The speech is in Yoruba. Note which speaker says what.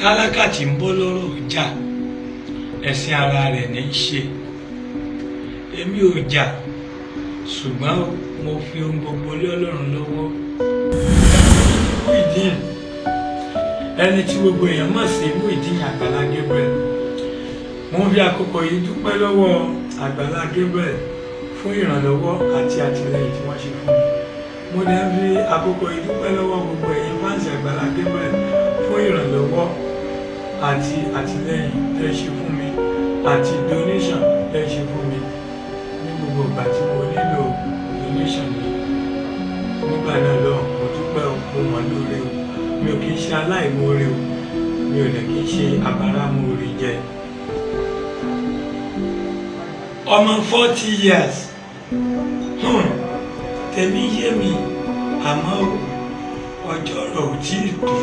Speaker 1: Tálákà tí ń bọ́ lọ́rọ̀ jà, ẹ̀sìn ara rẹ̀ ní í ṣe. Èmi ò jà, ṣùgbọ́n mo fi ohun gbogbo lé Ọlọ́run lọ́wọ́. Muyideen, ẹni tí gbogbo èèyàn mọ̀ sí Muyideen Àgbàlá Gabriel, mo ń fi àkókò yìí dúpẹ́ lọ́wọ́ Àgbàlá Gabriel fún ìrànlọ́wọ́ àti àtìlẹ́yìn tí wọ́n ṣe fún mi. Mo dẹ̀ ń fi àkókò yìí dúpẹ́ lọ́wọ́ gbogbo ẹ̀yin fans Àgbàlá Gabriel fún ìrànlọ́wọ́ àti àtìlẹ́yìn tẹ́ ṣe fún mi àti donation tẹ́ ṣe fún mi ní gbogbo ìgbà tí mo nílò donation mi nígbà náà lọ́hùn. Mo dúpẹ́ o, mo mọ̀ lóore o. Mi ò kì í ṣe aláìmoore o, mi ò dẹ̀ kì í ṣe àbáramóore jẹ. Ọmọ 40 years, tèmi yé mi, àmọ́ ọjọ́ rẹ̀ ò tí ì tó.